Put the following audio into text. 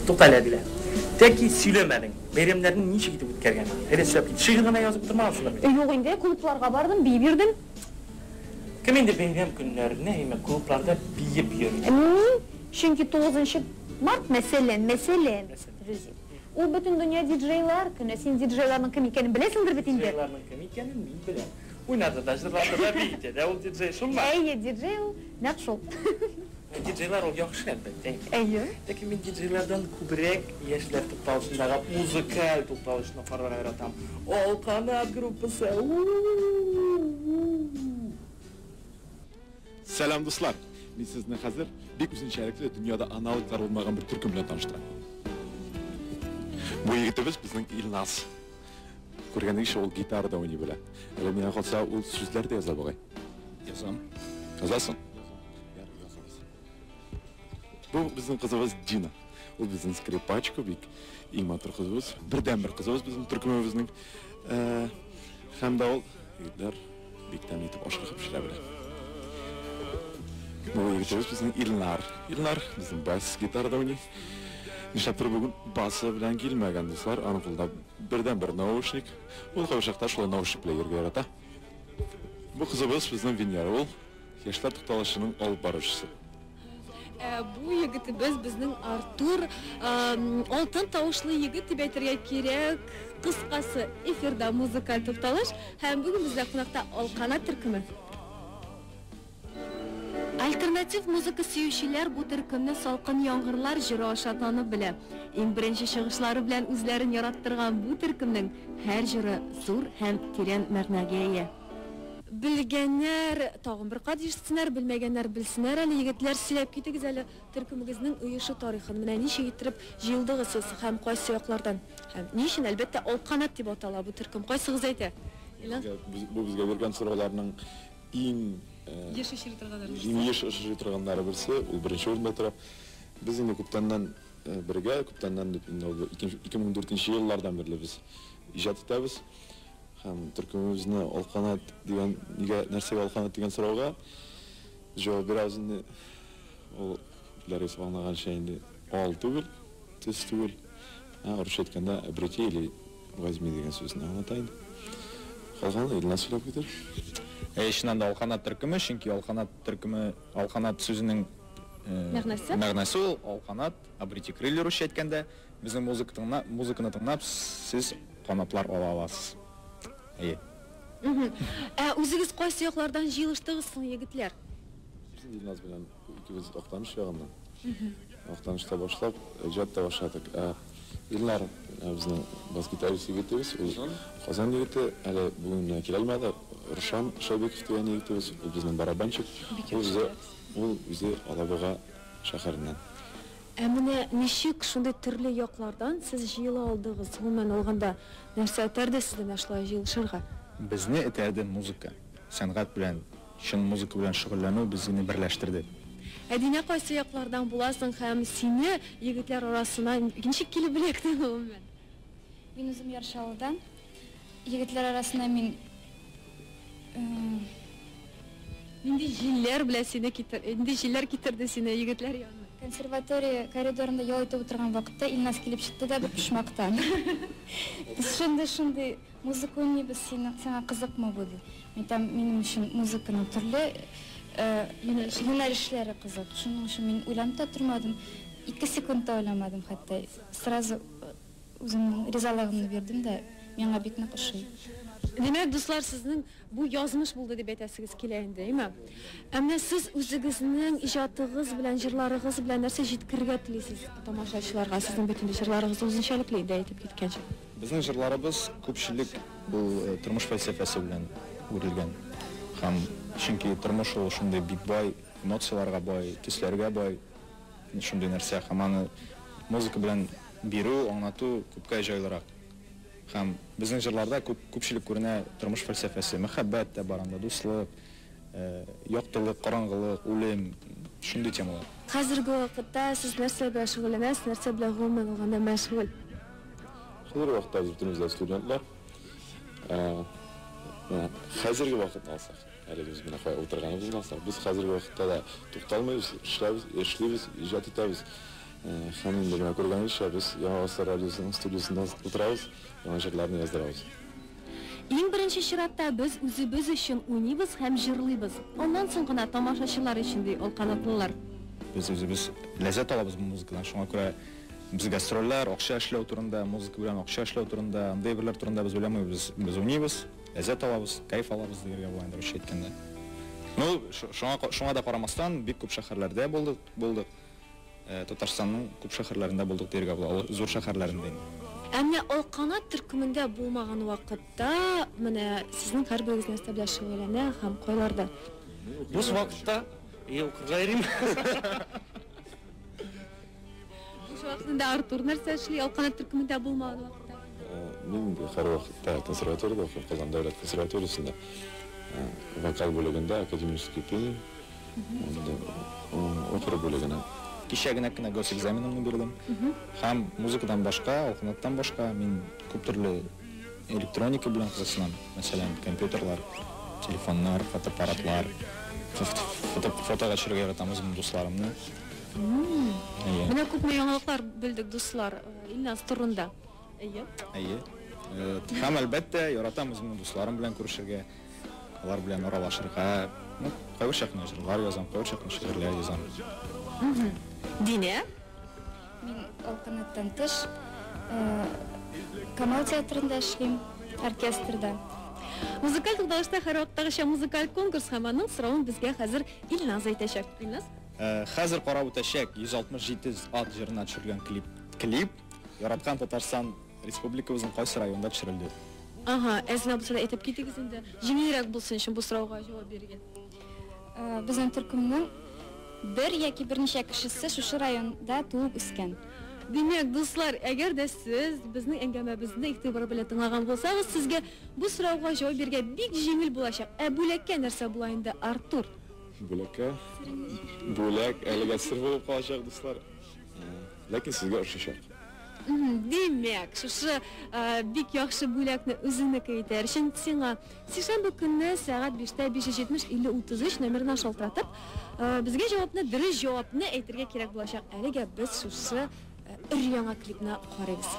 Тукта әле, Әдилә. Тәки сөйләмәдең. Бәйрәмнәрне ничек итеп үткәргән? Әйдә сөйләп кит. Шигырь генә язып утырмагансыңдыр бит? Юк инде, клубларга бардым, биеп йөрдем. Кем инде бәйрәм көннәренә әйме клубларда биеп йөри? Мин, чөнки тугызынчы март, мәсәлән, мәсәлән, Рүзил, ул Бөтендөнья диджейлар көне. Син диджейларның кем икәнен беләсеңдер бит инде? Диджейларның кем икәнен мин беләм. Уйнады да, җырлады да, биеде дә ул диджей, шулмы? Әйе, диджей ул нәкъ шул. Диджейлар ул яхшы, әлбәттә. Әйе. Ләкин мин диджейлардан күбрәк яшьләр тукталышындагы музыкаль тукталышны карарга яратам. Алканат группасы! У-у-у! Сәлам, дуслар! Мин сезне хәзер бик үзенчәлекле, дөньяда аналоглары булмаган бер төркем белән таныштырам. Бу егетебез безнең Илназ. Күргәнегезчә, ул гитарада уйный белә. Әле миңа калса, ул сүзләр дә яза бугай. Язам. Язасың? Ярый, язабыз. Бу безнең кызыбыз Дина. Ул безнең скрипачка, бик иң матур кызыбыз. Бердәнбер кызыбыз безнең төркемебезнең. Э, һәм дә ул, егетләр, бик тәмле итеп ашарга пешерә белә. Бу егетебез безнең Илнар. Илнар безнең бас гитарада уйный. Нишләптер бүген басы белән килмәгән, дуслар. Аның кулында бердәнбер наушник. Ул кайвакчакта шулай наушник белән йөрергә ярата. Бу кызыбыз безнең Венера. Ул Яшьләр тукталышының алып баручысы. Ә бу егетебез безнең Артур, алтын тавышлы егет дип әйтергә кирәк. Кыскасы, эфирда музыкаль тукталыш һәм бүген бездә кунакта Алканат төркеме. Альтернатив музыка сөючеләр бу төркемне Салкын яңгырлар җыры аша танып белә. Иң беренче чыгышлары белән үзләрен яраттырган бу төркемнең һәр җыры зур һәм тирән мәгънәгә ия. Белгәннәр тагын бер кат ишетсеннәр, белмәгәннәр белсеннәр әле. Егетләр, сөйләп китегез әле төркемегезнең оешу тарихын. Менә ничек иттереп җыелдыгыз сез һәм кайсы яклардан? Һәм ни өчен, әлбәттә, Алканат дип атала бу төркем? Кайсыгыз әйтә? Илназ? Бу безгә биргән сорауларның иң Еш очрый торганнары берсе. Иң еш очрый торганнары берсе, ул беренче урында тора. Без инде күптәннән бергә, күптәннән дип инде ул 2004 нче еллардан бирле без иҗат итәбез. Һәм төркемебезне Алканат дигән, нигә, нәрсәгә Алканат дигән сорауга җавап бирәбез инде. Ул, күпләрегез аңлаганча инде, ал түгел, төс түгел. Ә русча әйткәндә, обрети или возьми дигән сүзне аңлата инде. Калганын Илназ сөйләп китәр. Әйе, чыннан да Алканат төркеме, чөнки Алканат төркеме, Алканат сүзенең Мәгънәсе? Мәгънәсе ул, алканат, обрети крылья русча әйткәндә. Безнең музыка тыңна, музыканы тыңлап, сез канатлар ала аласыз. Әйе. Ә үзегез кайсы яклардан җыелыштыгыз соң, егетләр? Без инде Илназ белән икебез Актаныш ягыннан. Актанышта башлап, иҗат та башладык. Ә Илнар безнең бас-гитарист егетебез, ул Казан егете, әле бүген генә килә алмады. Рушан Шәйбеков дигән егетебез, ул безнең барабанщик. Ул үзе, ул үзе Алабуга шәһәреннән. Ә менә ничек шундый төрле яклардан сез җыела алдыгыз? Гомумән алганда, нәрсә этәрде сезне менә шулай җыелышырга? Безне этәрде музыка. Сәнгать белән, чын музыка белән шөгыльләнү безне берләштерде. Ә Динә кайсы яклардан буласың һәм сине егетләр арасына ничек килеп эләктең гомумән? Мин үзем Яр Чаллыдан. Егетләр арасына мин. Нинди җилләр белән сине китер, нинди җилләр китерде сине егетләр янына? Консерватория коридорында ял итеп утырган вакытта Илназ килеп чыкты да бер почмактан. Без шундый-шундый музыка уйныйбыз, синең, сиңа кызыкмы бу, ди. Мин әйтәм, минем өчен музыканың төрле юнәлешләре кызык. Шуның өчен мин уйланып та тормадым, ике секунд та уйламадым хәтта. Сразу Үземнең ризалыгымны бирдем дә, миңа бик нык ошый. Димәк, дуслар, сезнең бу язмыш булды дип әйтәсегез килә инде, әйме? Ә менә сез үзегезнең иҗатыгыз белән, җырларыгыз белән нәрсә җиткерергә телисез тамашачыларга? Сезнең бит инде җырларыгыз үзенчәлекле инде, әйтеп киткәнчә. Безнең җырларыбыз күпчелек ул тормыш фәлсәфәсе белән үрелгән. Һәм чөнки тормыш ул шундый бик бай, эмоцияләргә бай, төсләргә бай. Шундый нәрсә һәм аны музыка белән бирү, аңлату күпкә җайлырак. Һәм безнең җырларда күп, күпчелек күренә тормыш фәлсәфәсе, мәхәббәт тә бар анда, дуслык, яктылык, караңгылык, үлем, шундый темалар. Хәзерге вакытта сез нәрсә белән шөгыльләнәсез, нәрсә белән гомумән алганда мәшгуль? Хәзерге вакытта без бөтенебез дә студентлар. Менә хәзерге вакытны алсак, Әле без менә кая утырганыбызны алсак, без хәзерге вакытта да тукталмыйбыз, эшләбез, эшлибез, иҗат итәбез. Һәм инде менә күргәнегезчә, без Яңа гасыр радиосының студиясендә утырабыз, яңа җырларны яздырабыз. Иң беренче чиратта без үзебез өчен уйныйбыз һәм җырлыйбыз. Аннан соң гына тамашачылар өчен, ди алканатлылар. Без үзебез ләззәт алабыз бу музыкадан, шуңа күрә без гастрольләр, акча эшләү турында, музыка белән акча эшләү турында, андый әйберләр турында без уйламыйбыз. Без уйныйбыз, ләззәт алабыз, кайф алабыз дияргә була инде русча әйткәндә. Ну, шуңа шуңа да карамастан, бик күп шәһәрләрдә булдык, булдык. Татарстанның күп шәһәрләрендә булдык дияргә була, зур шәһәрләрендә инде. Ә менә Алканат төркемендә булмаган вакытта, менә сезнең һәрберегез нәрсә белән шөгыльләнә һәм кайларда? Буш вакытта и укырга йөрим. Буш вакытында Артур нәрсә эшли, Алканат төркемендә булмаган вакытта? Мин инде һәрвакытта консерваториядә укыйм, Казан дәүләт консерваториясендә. Вокал бүлегендә, академический пение, инде опера бүлегенә. Кичә генә кенә госэкзаменымны бирдем. Һәм музыкадан башка, Алканаттан башка мин күп төрле электроника белән кызыксынам. Мәсәлән, компьютерлар, телефоннар, фотоаппаратлар. Фото, фотога төшерергә яратам үземнең дусларымны. Әйе. Менә күпме яңалыклар белдек, дуслар, Илназ турында. Әйе. Әйе. Һәм әлбәттә, яратам үземнең дусларым белән күрешергә, алар белән аралашырга. Ну, кайбер чакны җырлар язам, кайбер чакны шигырьләр язам. Динә? Мин Алканаттан тыш Камал театрында эшлим, оркестрда. Музыкаль тукталышта һәрвакыттагыча музыкаль конкурс һәм аның соравын безгә хәзер Илназ әйтәчәк. Илназ? Хәзер карап үтәчәк 167 ат җырына төшерелгән клип. Клип яраткан Татарстан Республикабызның кайсы районында төшерелде? Ага, әз генә булса да әйтеп китегез инде. Җиңелрәк булсын өчен бу сорауга җавап бирергә. Безнең төркемнең бер яки берничә кешесе шушы районда туып үскән. Димәк, дуслар, әгәр дә сез безнең әңгәмәбезне игътибар белән тыңлаган булсагыз, сезгә бу сорауга җавап бирергә бик җиңел булачак. Ә бүләккә нәрсә була инде, Артур? Бүләккә? Бүләк әлегә сер булып калачак, дуслар. Ләкин сезгә ошыйчак. Димәк, шушы бик яхшы бүләкне үзеңнеке итәр өчен сиңа сишәмбе көнне сәгать 5тә 570 50 33 номерына шалтыратып, безгә җавапны, дөрес җавапны әйтергә кирәк булачак. Әлегә без шушы өр-яңа клипны карыйбыз.